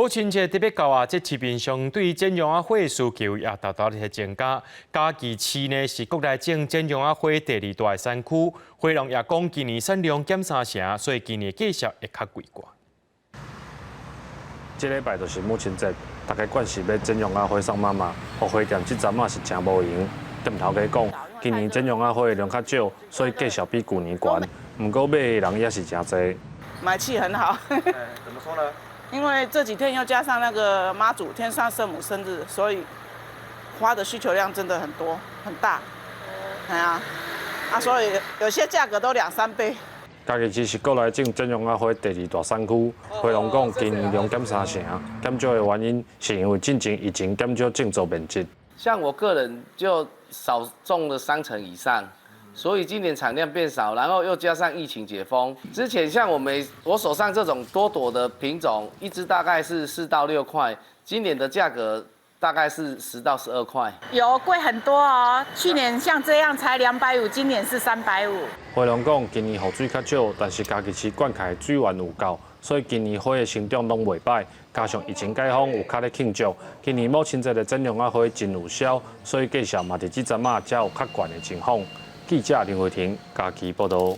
母親節特別到啊，這市面上對剪絨仔花的需求也大大咧增加。嘉義市呢是國內種剪絨仔花第二大的產區，花農也講今年產量減三成，所以今年價數會較貴寡。這禮拜就是母親節，大家慣勢買剪絨仔花送媽媽，予花店這陣仔是誠無閒。店頭家講，今年剪絨仔花的量較少，所以價數比舊年懸。毋過買的人也是誠濟。買氣很好。怎麼說呢？因為這幾天又加上那個媽祖天上聖母生日，所以花的需求量真的很多很大。係啊，啊，所以有些價格都兩三倍。嘉義市是國內種剪絨仔花第二大產區，花農講今年量減三成，減少的原因是因為進前疫情減少種植面積。像我個人就少種了三成以上，所以今年產量變少，然後又加上疫情解封，之前像我們我手上這種多朵的品種，一支大概是4到6塊，今年的價格大概是10到12塊。有貴很多哦，去年像這樣才250，今年是350。花農講，今年雨水較少，但是嘉義市灌溉水源有夠，所以今年花的生長攏袂䆀。加上疫情解封，有較咧慶祝，今年母親節的剪絨仔花真有銷，所以價數嘛佇這陣仔才有較懸的情況。記者林慧婷嘉義報道。